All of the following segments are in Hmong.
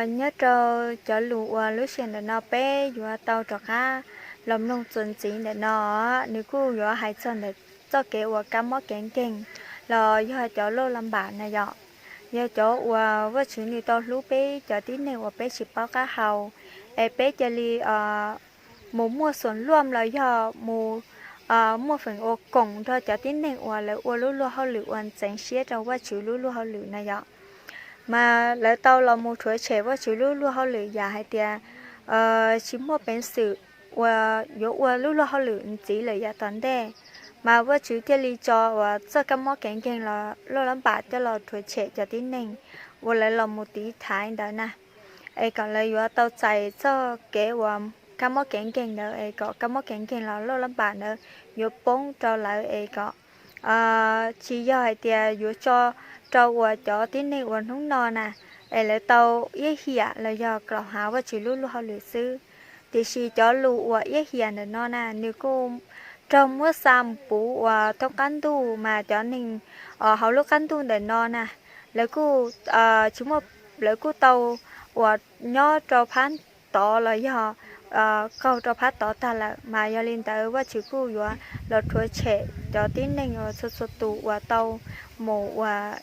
Nyob rau cov lus uas lub sij hawm ntawm no peb yuav tau rov qab los mloog txuas ntxiv ntawm no, nws kuj yuav hais txog ntawm txoj kev uas kab mob kev nkeeg los yog cov loj laj npam na yom. Yog cov uas Vajtswv nws tau hlub peb cov tib neeg uas peb tsis paub qab hau, es peb cia li mus muaj xuas luaj los yog mus muaj feem ua koom nrog cov tib neeg uas lawv ua lub luag hauj lwm uas ntxeev siab rau Vajtswv lub luag hauj lwm na yom. Mas lawv tau los mus rhuav tshem Vajtswv lub luag hauj lwm yam hais tias tsis muaj peev xwm uas yuav ua lub luag hauj lwm ntxiv lawm yav tom ntej. Mas Vajtswv thiaj li tso uas txoj kab mob kev nkeeg los loj laj npam coj los rhuav tshem cov tib neeg uas lawv los mus tiv thaiv ntawd na, es kom lawv yuav tau txais txoj kev uas kab mob kev nkeeg ntawd es kom kab mob kev nkeeg los loj laj npam ntawd yuav poob rau lawv es kom tsis yog hais tias yuav tso rau uas cov tib neeg uas hnub no na, es lawv tau iab hiam los yog klaus hav Vajtswv lub luag hauj lwm xwb. Tiam sis cov lus uas iab hiam ntawm no na nws kuj raug muab xa mus puv uas thoob qab ntuj mas cov neeg hauv lub qab ntuj ntawm no na, lawv kuj tsis muaj, lawv kuj tau uas nyob rau phab tod los yog qaug rau phab tod tag lawm. Mas yog li ntawd Vajtswv kuj yuav los rhuav tshem cov tib neeg uas txhua txhua tus uas tau mus uas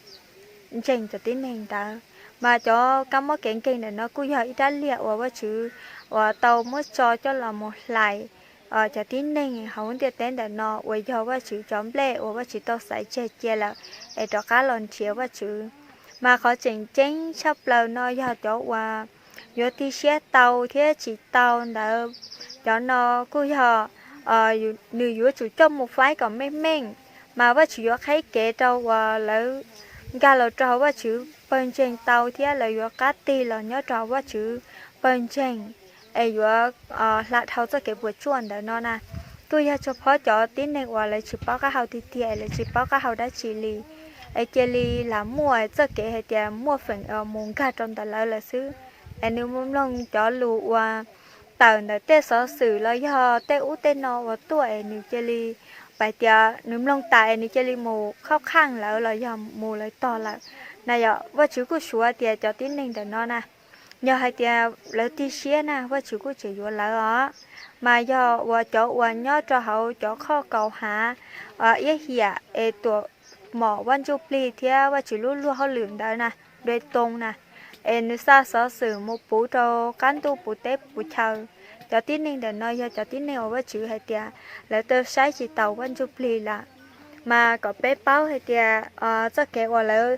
ntseeg cov tib neeg ntawd. Mas cov kab mob kev nkeeg ntawm no kuj yog ib rab liag uas Vajtswv uas tau muab tso coj los mus hlais cov tib neeg hauv ntiaj teb ntawm no uas yog Vajtswv cov nplej uas Vajtswv tau xaiv tseg cia lawm es rov qab los nrhiav Vajtswv. Mas qhov tseem ceeb tshaj plaws no yog cov uas yuav tig siab tau thiab tsis tau ntawd, cov no kuj yog nws yuav tsum coj mus faib kom meej meej, mas Vajtswv yuav qheb kev rau uas lawv nkag los rau hauv Vajtswv pawg ntseeg tau thiab lawv yuav qab tig los nyob rau hauv Vajtswv pawg ntseeg es yuav hla dhau txoj kev puas tsuaj ntawd no na. Kuj yog tsuas phob cov tib neeg uas lawv tsis paub qab hau tiag tiag es lawv tsis paub qab hau dab tsi li, es cia li lam muaj txoj kev hais tias muaj feem mus nkag rau ntawm lawv lawm xwb. Es nws mloog cov lus uas tawm ntawm tej xov xwm los yog tej ub tej no uas tuaj es nws cia li pais tias nws mloog tas es nws cia li mus khauj khaaj lawv los yog mus lawv tog lawm na yom. Vajtswv kuj suav tias cov tib neeg ntawm no na, yog hais tias lawv tig siab na Vajtswv kuj tseem yuav lawv os. Mas yog uas cov uas nyob rau hauv cov qhov kaus hav iab hiam es tuam mom Vaj Ntsuj Plig thiab Vajtswv lub luag hauj lwm ntawd na, dua too na, es nws xa xov xwm mus puv rau qab ntuj puv teb puv chaw. Cov tib neeg ntawm no yog cov tib neeg uas Vajtswv hais tias lawv tau saib tsis taus Vaj Ntsuj Plig lawm. Mas kom peb paub hais tias txoj kev uas lawv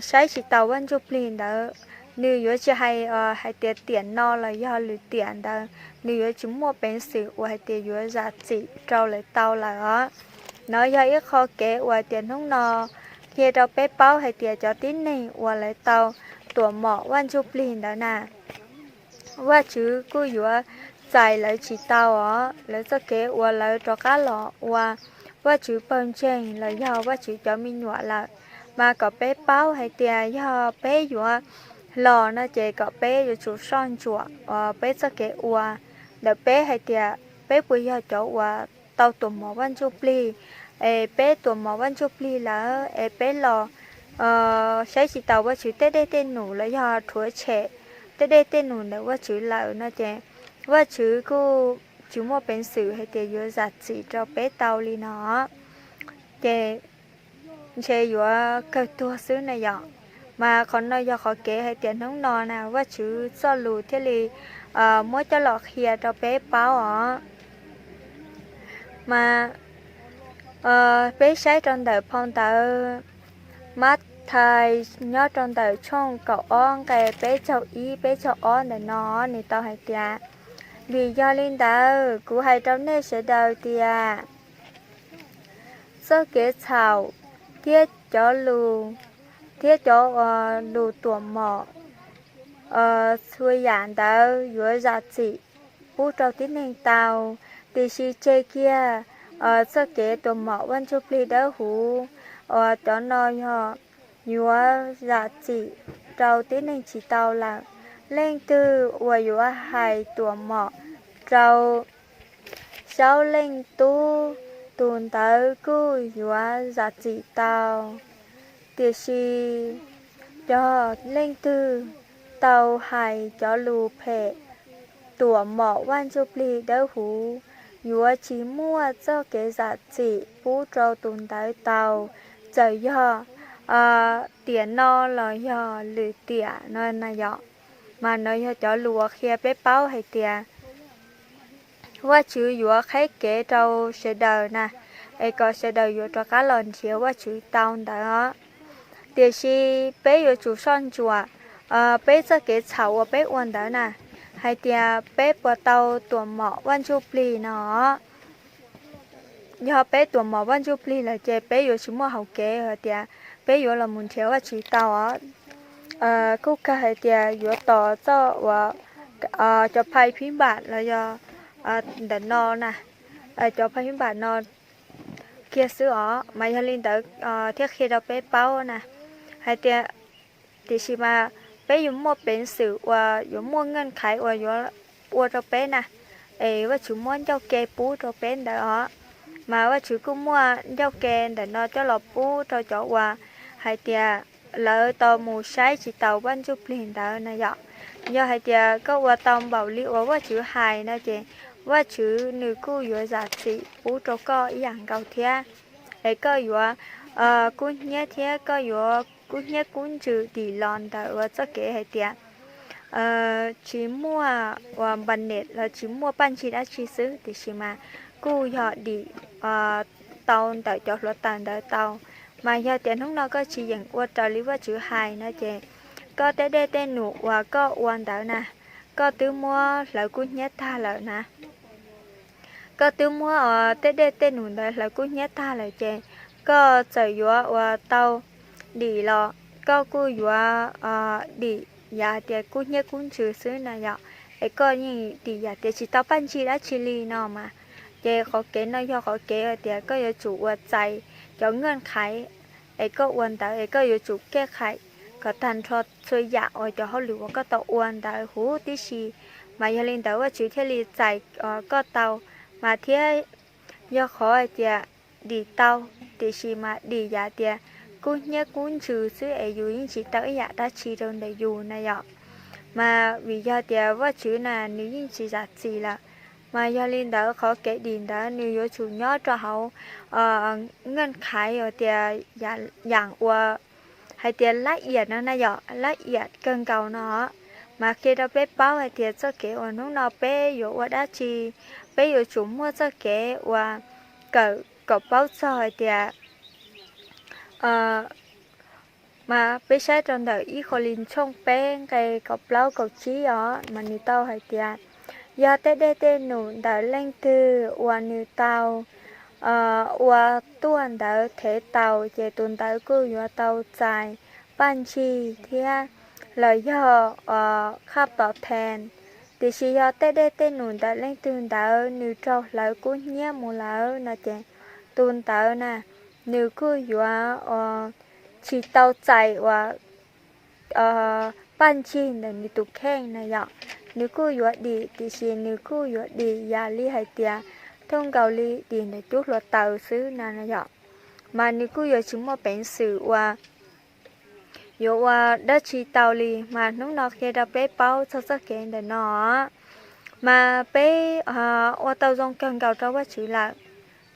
saib tsis taus Vaj Ntsuj Plig ntawd, nws yuav tsis hais hais tias tiam no los yog lwm tiam ntawd, nws yuav tsis muaj peev xwm uas hais tias yuav zam txim rau lawv tau lawm os. Nov yog ib qho kev uas tias hnub no qhia rau peb paub hais tias cov tib neeg uas lawv tau tuam mom Vaj Ntsuj Plig ntawd na, Vajtswv kuj yuav txais lawv tsis tau os. Lawv txoj kev uas lawv rov qab los ua Vajtswv pawg ntseeg los yog Vajtswv cov me nyuam lawm, mas kom peb paub hais tias yog peb yuav los no ces kom peb yuav tsum soj ntsuam uas peb txoj kev ua ntawm peb hais tias peb puas yog cov uas tau tuam mom Vaj Ntsuj Plig, es peb tuam mom Vaj Ntsuj Plig lawm es peb los saib tsis taus Vajtswv tej dej tej num los yog rhuav tshem tej dej tej num ntawm Vajtswv lawm no ces Vajtswv kuj tsis muaj peev xwm hais tias yuav zam txim rau peb tau li no, ces ntshe yuav kawg tuag xwb na yom. Mas qhov no yog qhov kev hais tias hnub no na Vajtswv txoj lus thiaj li muab coj los qhia rau peb paub os. Mas peb saib rau ntawm phau ntawv Mathais nyob rau ntawm tshooj kaum ob nqe peb caug ib peb caug ob ntawm no nws tau hais tias, vim yog li ntawd kuv hais rau nej sawv daws tias txoj kev txhaum thiab cov lus thiab cov lus tuam mom txhua yam ntawd yuav zam txim pub rau tib neeg tau, tiam sis tseg kiag txoj kev tuam mom Vaj Ntsuj Plig Dawb Huv uas cov no yog yuav zam txim rau tib neeg tsis tau lawm. Leej twg uas yuav hais tuam mom rau Saub leej tub, tus ntawd kuj yuav zam txim tau. Tiam sis yog leej twg tau hais cov lus phem, tuam mom Vaj Ntsuj Plig dawb huv, yuav tsis muaj txoj kev zam txim pub rau tus ntawd tau. Txawm yog tiam no los yog lwm tiam no na yom. Mas no yog cov lus uas qhia peb paub hais tias Vajtswv yuav qheb kev rau sawv daws na, es kom sawv daws yuav rov qab los nrhiav Vajtswv tau ntawd os. Tiam sis peb yuav tsum soj ntsuam peb txoj kev txhaum uas peb ua ntawd na, hais tias peb puas tau tuam mom Vaj Ntsuj Plig no. Yog peb tuam mom Vaj Ntsuj Plig lawm ces peb yuav tsis muaj hauv kev hais tias peb yuav los mus nrhiav Vajtswv tau os. Kuj kawg hais tias yuav tos txoj uas cov phaj phib npam los yog ntawm no na, cov phaj phib npam no kiag xwb os. Mas yog li ntawd thiaj qhia rau peb paub na, hais tias tiam sis mas peb yuav muaj peev xwm uas yuav muaj nkees khaiv uas yuav ua rau peb na, es Vajtswv muab ncauj ke pub rau peb ntawd os. Mas Vajtswv kuj muaj ncauj ke ntawm no coj los pub rau cov uas hais tias lawv tau mus saib tsis taus Vaj Ntsuj Plig ntawd na yom. Yog hais tias koj ua tau npaum li uas Vajtswv hais no ces Vajtswv nws kuj yuav zam txim pub rau koj ib yam nkaus thiab. Es koj yuav kub hnyiab thiab koj yuav kub hnyiab kub ntsws dim los ntawm uas txoj kev hais tias tsis muaj uas npa nem los tsis muaj paj ntsig dab tsi xwb, tiam sis mas kuj yog dim tau ntawm cov hluav taws ntawd tau. Mas yog tias hnub no koj tsis yeem ua raws li Vajtswv hais no ces koj tej dej tej num uas koj ua ntawd na, koj twb muab hlawv kub hnyiab tag lawm na. Koj twb muab tej dej tej num ntawd hlawv kub hnyiab tag lawm ces koj txawm yuav ua tau dim los koj kuj yuav dim yam tias kub hnyiab kub ntsws xwb na yom. Es koj yeej dim yam tias tsis tau paj ntsig dab tsi li no mas, ces qhov kev no yog qhov kev hais tias koj yuav tsum ua txais cov nkees khaiv, es koj ua ntawd es koj yuav tsum kev khaiv kom tag nrho txhua yam uas cov hauj lwm uas koj tau ua ntawd huv tib si. Mas yog li ntawd Vajtswv thiaj li txais koj tau. Mas thiab yog qhov hais tias dim tau, tiam sis mas dim yam tias kub hnyiab kub ntsws xwb es yus yeej tsis tau ib yam dab tsi rau ntawm yus na yom. Mas vim yog tias Vajtswv na nws yeej tsis zam txim lawm, mas yog li ntawd qhov kev dim ntawd nws yuav tsum nyob rau hauv nkees khaiv uas tias yam uas hais tias lab iam no na yom, lab iam kawg nkaus no. Mas qhia rau peb paub hais tias txoj kev uas hnub no peb yuav ua dab tsi, peb yuav tsum muaj txoj kev uas kawm kom paub txog hais tias mas peb saib rau ntawm ib Kauleethaus tshooj peb nqe kaum plaub kaum tsib os, mas nws tau hais tias yog tej dej tej num ntawm leej twg uas nws tau ua tuaj ntawd thev tau ces tus ntawd kuj yuav tau txais paj ntsig thiab los yog qhab tom then. Tiam sis yog tej dej tej num ntawm leej twg ntawd nws raug hlawv kub hnyiab mus lawm no ces tus ntawd na nws kuj yuav tsis tau txais uas paj ntsig ntawm nws tus kheej na yom. Nws kuj yuav dim tiam sis nws kuj yuav dim yam li hais tias thooj nkaus li dim ntawm cub hluav taws xwb na yom. Mas nws kuj yuav tsis muaj peev xwm uas yuav ua dab tsi tau li. Mas hnub no qhia rau peb paub txog txoj kev ntawm no, mas peb ua tau zoo kawg nkaus rau Vajtswv lawm.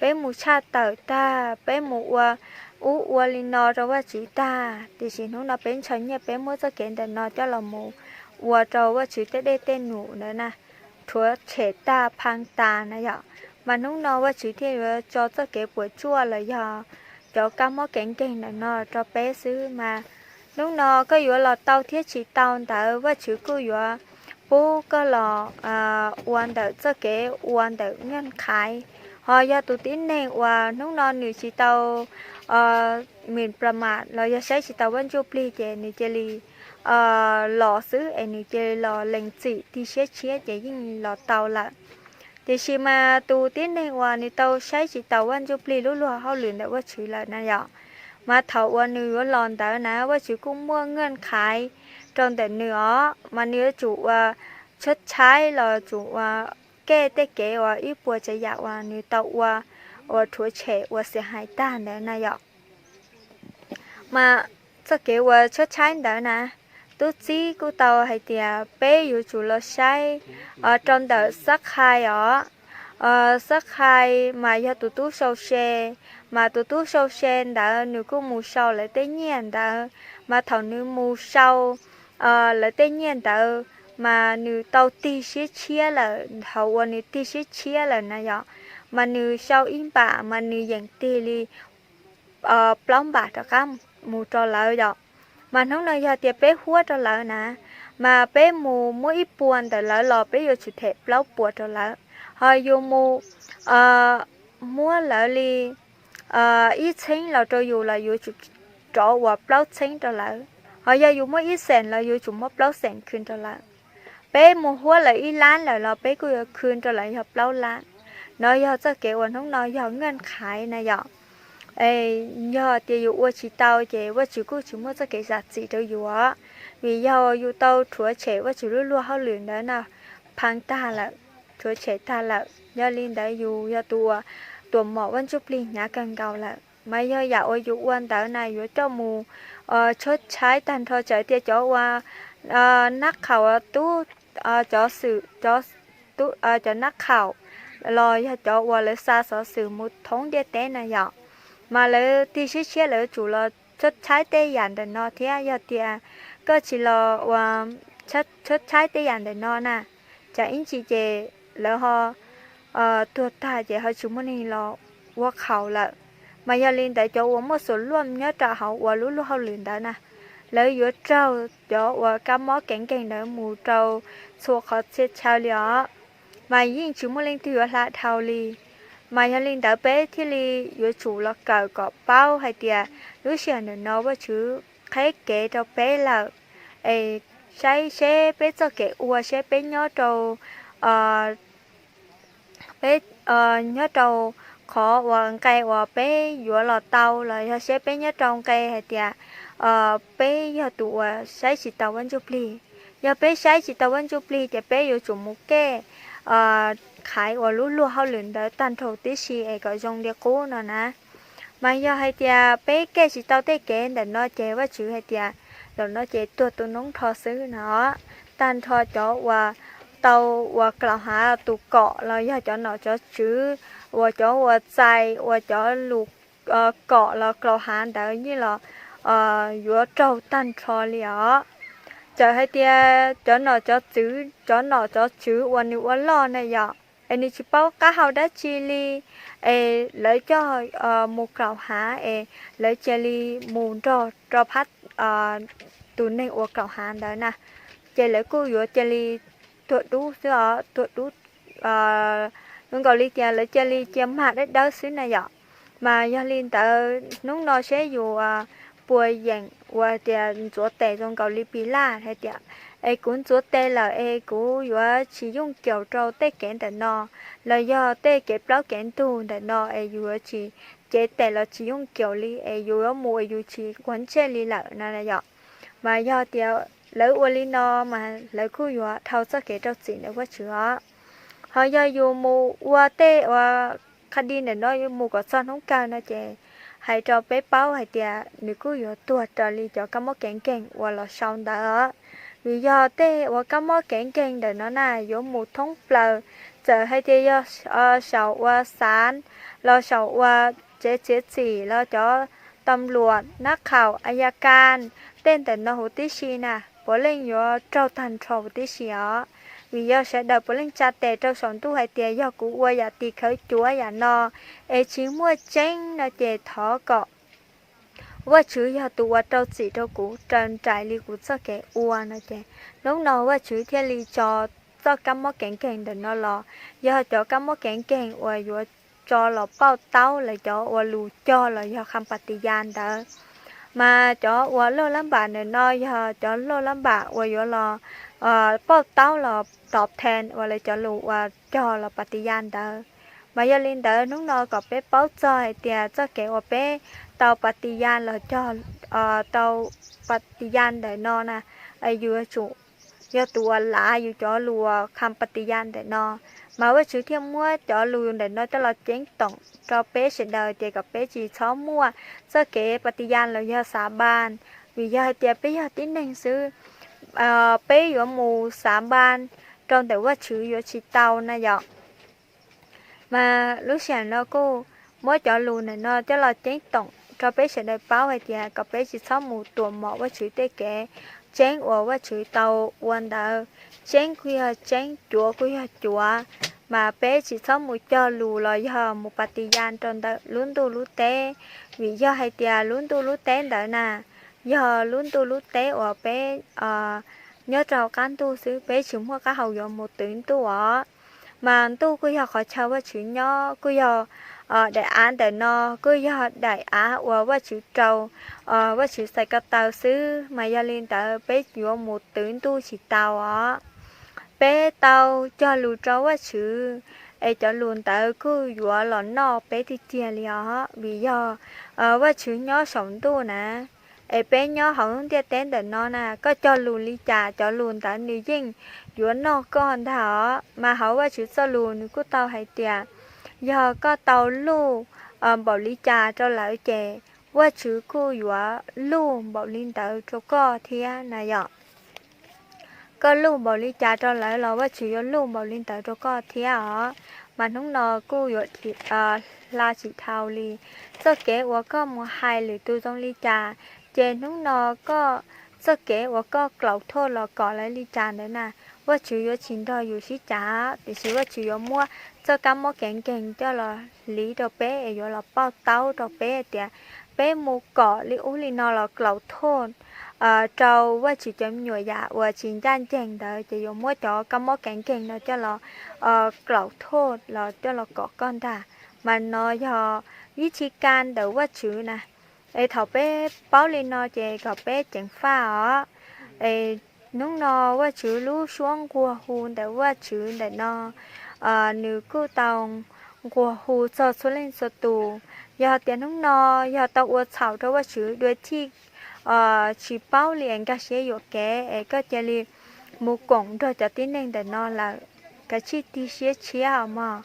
Peb mus tshaj tawm tag, peb mus ua ub ua li no rau Vajtswv tag, tiam sis hnub no peb ntshaw nyiaj peb muab txoj kev ntawm no coj los mus ua rau Vajtswv tej dej tej num ntawd na rhuav tshem tag pha tas na yom. Mas hnub no Vajtswv thiaj yuav tso txoj kev puas tsuaj los yog cov kab mob kev nkeeg ntawm no rau peb xwb. Mas hnub no koj yuav los tau thiab tsis tau ntawd Vajtswv kuj yuav pub koj los ua ntawm txoj kev ua ntawm nkees khaiv. Ho yog tus tib neeg uas hnub no nws tsis tau mis plas mas los yog saib tsis tau Vaj Ntsuj Plig ces nws cia li los xwb es nws cia li los lees txim tig siab tshiab ces yeej los tau lawm. Tiam sis mas tus tib neeg uas nws tau saib tsis taus Vaj Ntsuj Plig lub luag hauj lwm ntawm Vajtswv lawm na yom, mas thaum uas nws yuav los ntawd na Vajtswv kuj muaj nkees khaiv rau ntawm nws os, mas nws yuav tsum ua tshuab tshaib los tsum ua kev tej kev uas ib puas tsav yam uas nws tau ua, uas rhuav tshem uas xiam hais tag ntawd na yom. Mas txoj kev uas tshuab tshaib ntawd na, tub txib kuj tau hais tias peb yuav tsum los saib rau ntawm xab khai os. Xab khai mas yog tus tub sau se, mas tus tub sau se ntawd nws kuj mus sau lawv tej nyiaj ntawd, mas thaum nws mus sau lawv tej nyiaj ntawd, mas nws tau tig siab tshiab lawm. Thaum uas nws tig siab tshiab lawm na yom, mas nws sau ib npam mas nws yeem tig li plaub npam rov qab mus rau lawv yom. Mas hnub no yog tias peb huab rau lawv na, mas peb mus muab ib puas ntawm lawv los peb yuav tsum them plaub puas rau lawv. Ho yus mus muab lawv li ib txheeb los rau yus los yuav tsum rov ua plaub txheeb rau lawv. Ho yog yus muab ib xees los yuav tsum muab plaub xees khw rau lawv. Peb mus huab lawv ib lab lawm los peb kuj yuav khw rau lawv yog plaub lab. No yog txoj kev uas hnub no yog nkeej qhaiv na yom. Yog tias yus ua tsis tau ces Vajtswv kuj tsis muaj txoj kev zam txim rau yus, vim yog yus tau rhuav tshem Vajtswv lub luag hauj lwm ntawd na, pha tag lawm, rhuav tshem tag lawm. Yog li ntawd yus yog tus uas tuam mom Vaj Ntsuj Plig hnyav kawg nkaus lawm. Mas yog yam uas yus ua ntawd na yuav coj mus tshuab tshaib tag nrho. Txawm tias cov uas nab qhaum tub, cov xwm, cov nab qhaum los yog cov uas lawv xa xov xwm mus thoob ntiaj teb na yom, mas lawv tig siab tshiab lawv yuav tsum los tshuab tshaib tej yam ntawm no thiab. Yog tias koj tsis los ua tshuab tshaib tej yam ntawm no na, tsam ib ntsis ces lawv ho tuag tag ces ho tsis muaj neeg los ua qhaum lawm. Mas yog li ntawd cov uas muaj xuas luaj nyob rau hauv uas lub luag hauj lwm ntawd na, lawv yuav raug cov uas kab mob kev nkeeg ntawd mus rau txhua qhov txhia chaw li os. Mas yeej tsis muaj leej twg yuav hla dhau li. Mas yog li ntawd peb thiaj li yuav tsum los kawm kom paub hais tias lub sij hawm ntawm no Vajtswv qheb kev rau peb lawm, es saib seb peb txoj kev ua, seb peb nyob rau peb nyob rau qhov uas nqe uas peb yuav los tau los yog seb peb nyob rau nqe hais tias peb yog tus uas saib tsis tau Vaj Ntsuj Plig. Yog peb saib tsis tau Vaj Ntsuj Plig ces peb yuav tsum mus kej qhaiv uas lub luag hauj lwm ntawd tag nrho tib si es kom zoo li qub no na. Mas yog hais tias peb kej tsis tau tej kev ntawm no ces Vajtswv hais tias, ntawm no ces tuag tu noob nrho xwb no. Tag nrho cov uas tau uas klaus hav tus kom los yog cov nom cov tswv uas cov uas txais uas cov lus kom los klaus hav ntawd yeej los yuav raug tag nrho li os. Txawm hais tias cov nom cov tswv, cov nom cov tswv uas nws ua loj na yom, es nws tsis paub qab hau dab tsi li, es lawv coj mus klaus hav es lawv cia li mus nrog rau phab tus neeg uas klaus hav ntawd na, ces lawv kuj yuav cia li tuag dub xwb os, tuag dub zoo nkaus li tias lawv cia li cia mag dawb dawb xwb na yom. Mas yog li ntawd hnub no seb yus puas yeem uas tias ntxuav tes zoo nkaus li Pilaj hais tias, es kuv ntxuav tes lawm es kuv yuav tsis yooj kiaus rau tej kev ntawm no, los yog tej kev plaub kev ntug ntawm no es yus yuav tsis cev tes los tsis yooj kiaus li es yus yuav mus es yus tsis quav ntsej li lawm no yom. Mas yog tias lawv ua li no mas lawv kuj yuav dhau txoj kev rau txim ntawm Vajtswv os. Ho yog yus mus ua tej uas qha di ntawm no mus kom txog hnub kawg no ces hais rau peb paub hais tias nws kuj yuav tuag raws li cov kab mob kev nkeeg uas los sau ntawd os. Vim yog tej uas kab mob kev nkeeg ntawm no na yuav mus thoob plaws, txawm hais tias yog saum ua xav los saum ua tsev txiav txim los cov tam luam nab qhaum a ya kas tej ntawm no huv tib si na puav leej yuav raug tag nrho huv tib si os. Vim yog sawv daws puav leej tsa tes rau saum ntuj hais tias yog kuv ua yam tim khawv cuav yam no es tsis muaj tseeb no ces thov kom Vajtswv yog tus uas rau txim rau kuv raws nraim li kuv txoj kev ua no ces hnub no Vajtswv thiaj li tso txoj kab mob kev nkeeg ntawm no los. Yog cov kab mob kev nkeeg uas yuav tso los pauj taub lawv cov uas lus cog los yog qha pas tis yas ntawd. Mas cov uas loj lab npam ntawm no yog cov loj lab npam uas yuav los pauj taub los top ten uas lawv cov lus uas cog los pas tis yas ntawd. Mas yog li ntawd hnub no kom peb paub txog hais tias txoj kev uas peb tau pas tis yas los cog tau pas tis yas ntawm no na, yus yuav tsum yog tus uas lav yus cov lus uas qha pas tis yas ntawm no. Mas Vajtswv thiaj muab cov lus ntawm no coj los ceeb toom rau peb sawv daws ces kom peb tsis txhob muaj txoj kev pas tis yas los yog xav npas. Vim yog hais tias peb yog tib neeg xwb, peb yuav mus xav npa rau ntawm Vajtswv yuav tsis tau na yom. Mas lub sij hawm no kuj muab cov lus ntawm no coj los ceeb toom rau peb sawv daws paub hais tias kom peb tsis txhob mus tuam mom Vajtswv tej kev. Tseeb uas Vajtswv tau ua ntawd, tseeb kuj yog tseeb, cuav kuj yog cuav, mas peb tsis txhob mus cog lus los yog mus pas tis ya rau ntawm lub ntuj lub teb. Vim yog hais tias lub ntuj lub teb ntawd na, yog lub ntuj lub teb uas peb nyob rau hauv qab ntuj xwb, peb tsis muaj qab hau yuav mus twv ntuj os. Mas ntuj kuj yog qhov chaw Vajtswv nyob, kuj yog daim av ntawm no kuj yog daim av uas Vajtswv rau, Vajtswv txais ko taw xwb, mas yog li ntawd peb yuav mus twv ntuj tsis tau os. Peb tau cog lus rau Vajtswv, es cov lus ntawd kuj yuav los noj peb tiag tiag li os, vim yog Vajtswv nyob saum ntuj na, es peb nyob hauv lub ntiaj teb ntawm no na, koj cog lus li cas cov lus ntawd nws yeej yuav noj koj ntag os. Mas hauv Vajtswv txoj lus nws kuj tau hais tias, yog koj tau luj npaum li cas rau lawv ces Vajtswv kuj yuav luj npaum li ntawd rau koj thiab na yom. Koj luj npaum li cas rau lawv los Vajtswv yuav luj npaum li ntawd rau koj thiab os. Mas hnub no kuj yuav hla tsis dhau li, txoj kev uas koj mus hais lwm tus zoo li cas, ces hnub no koj, txoj kev uas koj klaus thoj los kom lawv li cas ntawd na, Vajtswv yuav tsis nrog yus sib cav, tiam sis Vajtswv yuav muab txoj kab mob kev nkeeg coj los hliv rau peb es yuav los pauj taub rau peb tias peb mus kom li ub li no los klaus thoj rau Vajtswv cov me nyuam yam uas tsis ncaj ncees ntawd, ces yuav muab cov kab mob kev nkeeg no coj los klaus thoj los coj los kom koj ntag. Mas no yog vib thi ka ntawm Vajtswv na. Es thaum peb paub li no ces kom peb ceev faj os. Es hnub no Vajtswv lub suab nquag hu ntawm Vajtswv ntawm no, nws kuj tau nquag hu txog txhua leej txhua tus. Yog tias hnub no yog tau ua txhaum rau Vajtswv dua thij, tsis paub li es nkag siab yuam kev es koj cia li mus koom nrog cov tib neeg ntawm no lawm, kav tsij tig siab tshiab os mog.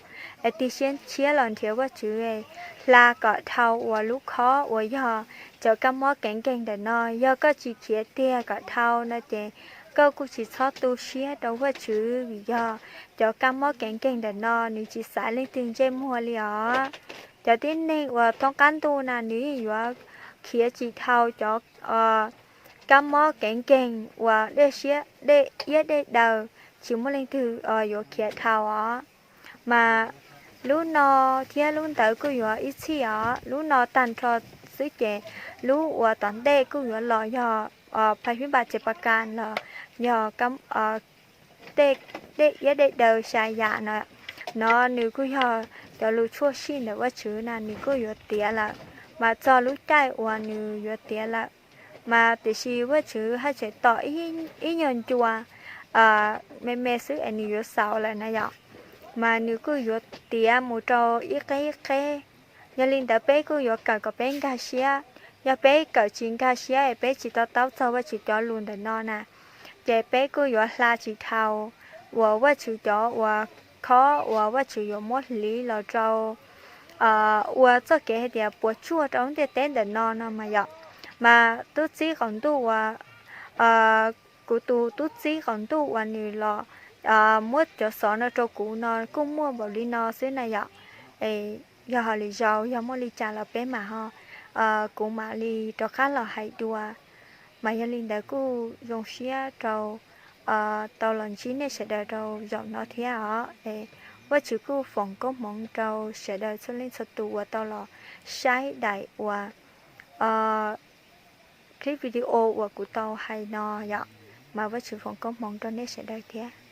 Es tig siab tshiab los nrhiav Vajtswv, hla kom dhau uas lub khob uas yog cov kab mob kev nkeeg ntawm no. Yog koj tsis khiav tiag kom dhau no ces koj kuj tsis txhob tu siab rau Vajtswv, vim yog cov kab mob kev nkeeg ntawm no nws tsis xaiv leej twg ntsej muag li os. Cov tib neeg uas thoob qab ntuj na nws yeej yuav khiav tsis dhau cov kab mob kev nkeeg uas dej siab, dej iab dej daw, tsis muaj leej twg yuav khiav dhau os. Mas lub no thiab lub ntawd kuj yuav ib txhij os, lub no tag nrho xwb ces lub uas tom ntej kuj yuav los yog phaj hib npa ces pa ka los yog tej dej iab dej daw xya yam no, nws kuj yog cov lus tshuaj sij ntawm Vajtswv na nws kuj yuav tiav lawm. Mas txog lub caij uas nws yuav tiav lawm, mas tiam sis Vajtswv haj tseem tos ib nyuag ncua me me xwb es nws yuav xaus lawm na yom. Mas nws kuj yuav tiav mus rau ib qeb ib qeb. Yog li ntawd peb kuj yuav kawm kom peb nkag siab. Yog peb kawm tsis nkag siab es peb tsis to taub txog Vajtswv cov lus ntawm no na, ces peb kuj yuav hla tsis dhau uas Vajtswv cov uas khob uas Vajtswv yuav muab hliv los rau ua txoj kev hais tias puas tsuaj rau lub ntiaj teb ntawm no no mas yom. Mas tub txib qaum ntuj uas, kuv tus tub txib qaum ntuj uas nws los muab cov xov no rau kuv no kuj muaj npaum li no xwb na yom. Yog ho lwm zaus yog muaj li cas los peb mam ho, kuv mam li rov qab los hais dua. Mas yog li ntawd kuj zoo siab rau tau los ntsib nej sawv daws rau zaum no thiab os. Vajtswv kuj foom koob hmoov rau sawv daws txhua leej txhua tus uas tau los saib daim uas clip video uas kuv tau hais no yom. Mas Vajtswv foom koob hmoov rau nej sawv daws thiab.